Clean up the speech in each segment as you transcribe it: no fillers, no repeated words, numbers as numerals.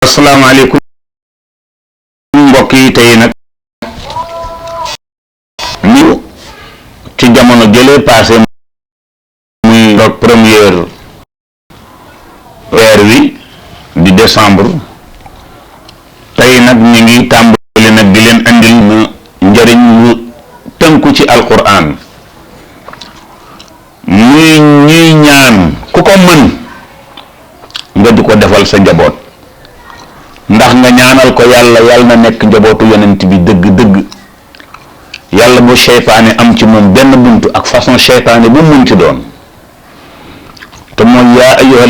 asalaamaaleykum mbokk yi tey nag ñu ci jamono jëlee passé muy doog première weer wi di décembre tey nag ñu ngi tàmbali nag di leen andil na njëriñ lu tënku ci alquran muy ñuy ñaan ku ko mën nga di ko defal sa njaboot ndax nga ñaanal ko yàlla na nekk njabootu yonent bi dëgg-dëgg yàlla bu seytaane am ci moom benn buntu ak façon seytaane bu mun ci doon te mooy yaa ayyuha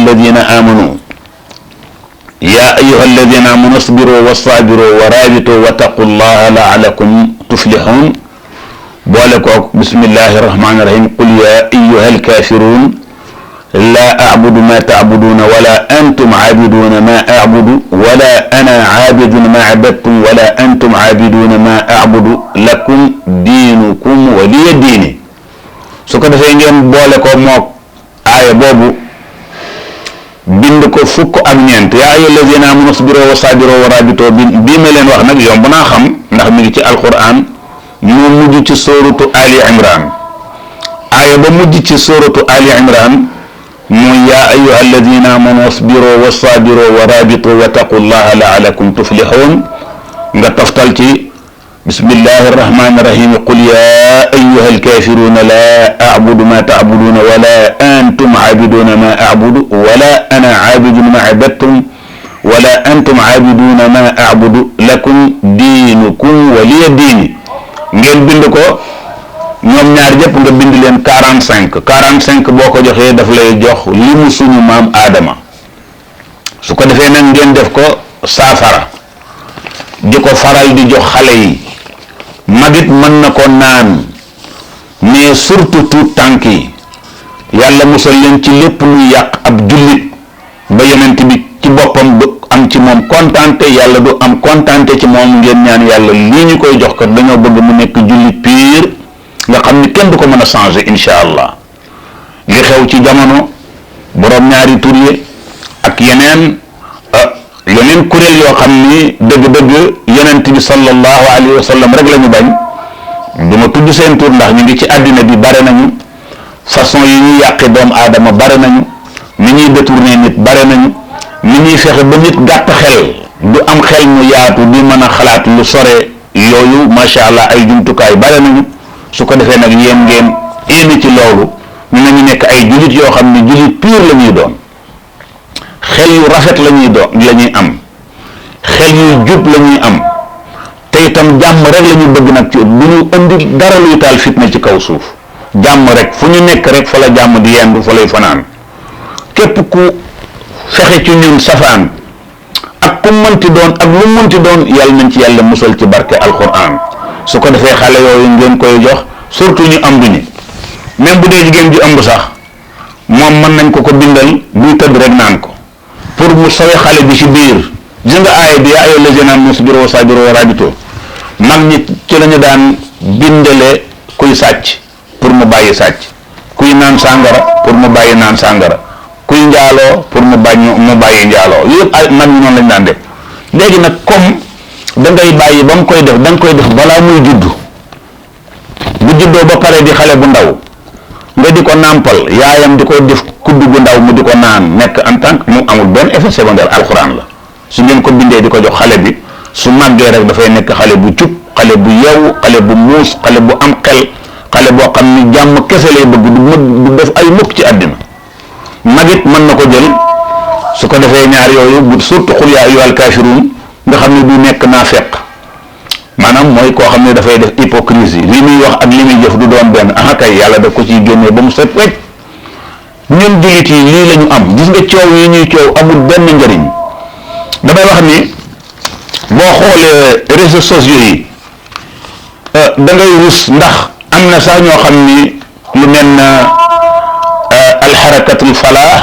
alladina amanu asbiru wa sabiru wa rabitu wa taqullaha laalakum tuflihun boole kook bismillahi rahmani rahim qul yaa ayyuha alkafirun laa a'budu ma ta'buduna wala antum 'abiduna ma a'budu wala ana 'abidun ma 'abadtum wala antum 'abiduna ma a'budu lakum diinukum waliya diini. su ko defee ngeen boole ko mook aaya boobu bind ko fukk ak ñeent yaa ayyuhallazina amanu isbiru wa sabiru wa rabitu bii ma leen wax nag yomb naa xam ndax mi ngi ci alquran moo mujj ci sóoratu Ali Imran aaya ba mujj ci sóoratu Ali Imran mooy yaa ayyuha alladina amanu asbiru wa sabiru wa rabitu wa taqullaha laalakum tuflihun nga toftal ci bismillahi arrahmani irrahim qul ya ayyuha alkafiruna la a'budu ma ta'buduna wala antum abiduna ma a'budu wala ana abidun ma abadtum wala antum abiduna ma a'budu lakum diinukum waliya diini. ngeen bind ko ñoom ñaar ñëpp nga bind leen 45 boo ko joxee daf lay jox limu suñu maam Aadama su ko defee nag ngeen def ko saafara di ko faral di jox xale yi magit mën na ko naan mais surtout tout tànk yi yàlla musal leen ci lépp luy yàq ab jullit ba yonent bi ci boppam du am ci moom kontante yàlla du am kontante ci moom ngeen ñaan yàlla lii ñu koy jox ko dañoo bëgg mu nekk jullit pire nga xam ni kenn du ko mën a changer incha allah li xew ci jamono borom ñaari tur yi ak yeneen kuréel yoo xam ni dëgg-dëgg yonent bi sallallahu alayhi wa sallam rek la ñu bañ du ma tudd seen tur ndax ñu ngi ci àddina bi bare nañu façon yi ñuy yàqe doomu aadama bare nañu ni ñuy détourner nit bare nañu ni ñuy fexe ba nit gàtt xel du am xel mu yaatu di mën a xalaat lu sore yooyu macha allah ay jumtukaay bare nañu. su ko defee nag yéen ngeen indi ci loolu ñu ne ñu nekk ay jullit yoo xam ne jullit pur la ñuy doon xel yu rafet la ñuy am xel yu jub la ñuy am te itam jàmm rek la ñu bëgg nag ci du ñu indi dara luy taal fitna ci kaw suuf jàmm rek fu ñu nekk rek fa la jàmm di yendu fa lay fanaan képp ku fexe ci ñun safaan ak ku mënti doon ak lu mënti doon yàlla nañ ci yàlla musal ci barke alquran. su ko defee xale yooyu ngeen koy jox surtout ñu ëmb ñi même bu dee jigéen ju ëmb sax moom mën nañ ko bindal buy tëdd rek naan ko pour mu sowe xale bi ci biir gis nga aaya bi yaa ayyuhal lazina amanu isbiru wa sabiru wa rabitu mag ñi ci lañu daan bindale kuy sàcc pour mu bàyyi sàcc kuy naan sàngara pour mu bàyyi naan sàngara kuy njaaloo pour mu bàyyi njaaloo yëpp ay mag ñi noonu lañ daan def léegi nag comme da ngay bàyyi ba mu koy def da nga koy def balaa muy judd bu juddoo ba pare di xale bu ndaw nga di ko nàmpal yaayam di ko def kudd gu ndaw mu di ko naan nekk en tant que mu amul benn effet secondaire alxuraan la su ngeen ko bindee di ko jox xale bi su màggee rek dafay nekk xale bu jub xale bu yeewu xale bu muus xale bu am xel xale boo xam ni jàmm kese lay bëgg du def ay mukk ci àddina magit mën na ko jël su ko defee ñaar yooyu surtout xul yaa ayyuhal kaafiruun nga xam ne du nekk naafeq maanaam mooy koo xam ne dafay def hypocrisie li muy wax ak li muy jëf du doon benn ah kay yàlla da ko ciy génnee ba mu set wecc ñun jullit yi lii la ñu am gis nga coow yi ñuy coow amul benn njëriñ damay wax ni boo xoolee réseaux sociaux yi da ngay rus ndax am na sax ñoo xam ni lu mel na alxarakatul falaax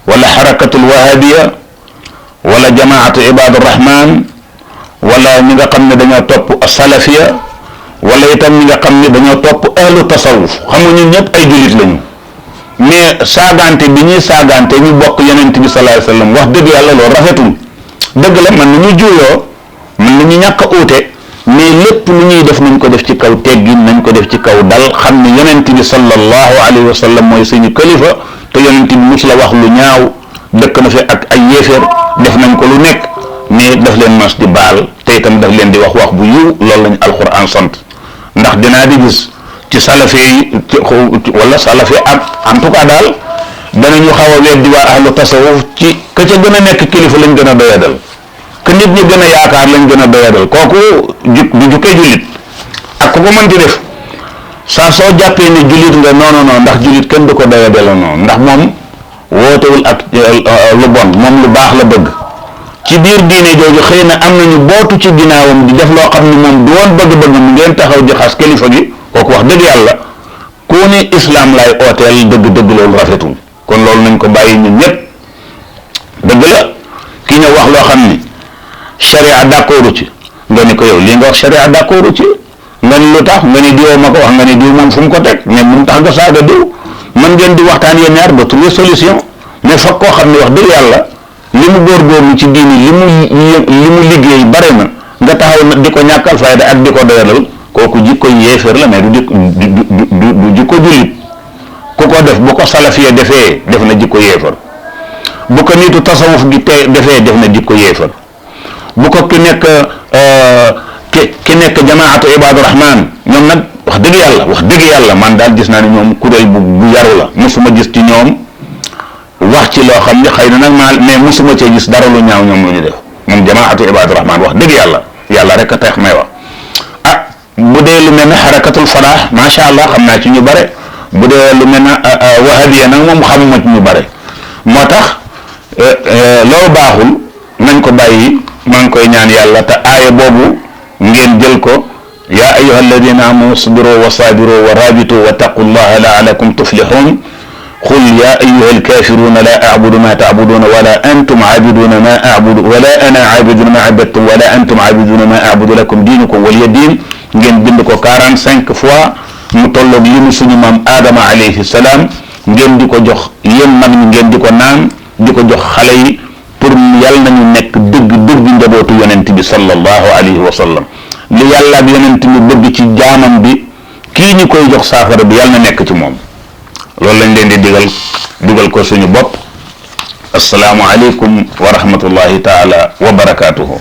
wala xarakatul wahabiya wala jamaatu ibadu rahman wala ñi nga xam ne dañoo topp salafiya wala itam ñi nga xam ne dañoo topp ahlu tasawuf xam nga ñun ñëpp ay jullit lañu mais saagante bi ñuy saagante ñu bokk yonent bi sallallahu alayhi wasallam wax dëgg yàlla loolu rafetul dëgg la mën nañu juuyoo mën nañu ñàkk a uute mais lépp lu ñuy def nañ ko def ci kaw teggin nañ ko def ci kaw dal xam ne yonent bi sallallahu alayhi wa sallam mooy suñu kilifa te yonent bi mus la wax lu ñaaw dëkk na fi ak ay yéeféer def nañ ko lu nekk mais daf leen mas di baal te itam daf leen di wax bu yiw loolu lañ alquran sant ndax dinaa di gis ci salafe yi wala salafe ak en tout cas daal danañu xaw a weddi waa ahlu tasawuf ci ka ca gën a nekk kilifa lañ gën a doyadal que nit ñi gën a yaakaar lañ gën a doyadal kooku du jukkee jullit ak ku ko mën di def saa soo jàppee ne jullit nga non ndax jullit kenn du ko doyadal noonu ndax moom wootewul ak lu bon moom lu baax la bëgg ci biir diine jooju xëy na am nañu bootu ci ginnaawam di def loo xam ne moom du woon bëgg-bëgg mu ngeen taxaw di xas kilifa gi kooku wax dëgg yàlla ku ne islam lay ooteel dëgg-dëgg loolu rafetul kon loolu nañ ko bàyyi ñun ñëpp dëgg la ki ñëw wax loo xam ni sharia d'accordu ci nga ni ko yow lii nga wax sharia d'accordu ci nga ni lu tax nga ni diwoo ma ko wax nga ni diw moom fu mu ko teg mais mu tax nga saaga diw mën ngeen di waxtaan yéen ñaar ba trouver solution mais foog koo xam ne wax dëgg yàlla li mu góorgóorlu ci diini li mu liggéey bare na nga taxaw di ko ñàkkal fayda ak di ko doyadal kooku jikko yéeféer la mais du jikko jullit ku ko def bu ko salafiya defee def na jikko yéefar bu ko nitu tasawuf gi te defee def na jikko yéefar bu ko ki nekk jamaatu ibaadu rahmaan ñoom nag wax dëgg yàlla man daal gis naa ne ñoom kuréel bu yaru la mosuma gis ci ñoom wax ci loo xam ne xëy na nag mais mosuma cee gis dara lu ñaaw ñoom lu ñu def moom jamaatu ibaadu rahmaan wax dëgg yàlla rek a tax may wax bu dee lu mel ne xarakatul falaax macha allah xam naa ci ñu bare bu dee lu mel ne wahabiya nag moom xamuma ci ñu bare moo tax loolu baaxul nañ ko bàyyi maa ngi koy ñaan yàlla te aaya boobu ngeen jël ko yaa ayyuha alladina amanu isbiru wa sabiru wa rabitu wa taqullaha laalakum tuflihun qul yaa ayyuha alkafiruna la abudu ma taabuduna wala antum abiduna ma abudu wala ana abiduna ma abadtum wala antum abiduna ma abudu lakum diinukum waliya diin ngeen bind ko 45 fois mu tolloog li mu suñu maam Adama alayhi salaam ngeen di ko jox yéen mag ñi ngeen di ko naan di ko jox xale yi pour yàlla nañu nekk dëgg njabootu yonent bi sallallahu alayhi wa sallam li yàlla ak yonent bi bëgg ci jaamam bi kii ñu koy jox saafara bi yàlla na nekk ci moom loolu lañ leen di digal ko suñu bopp asalaamu aleykum wa rahmatullahi taala wa barakaatuhu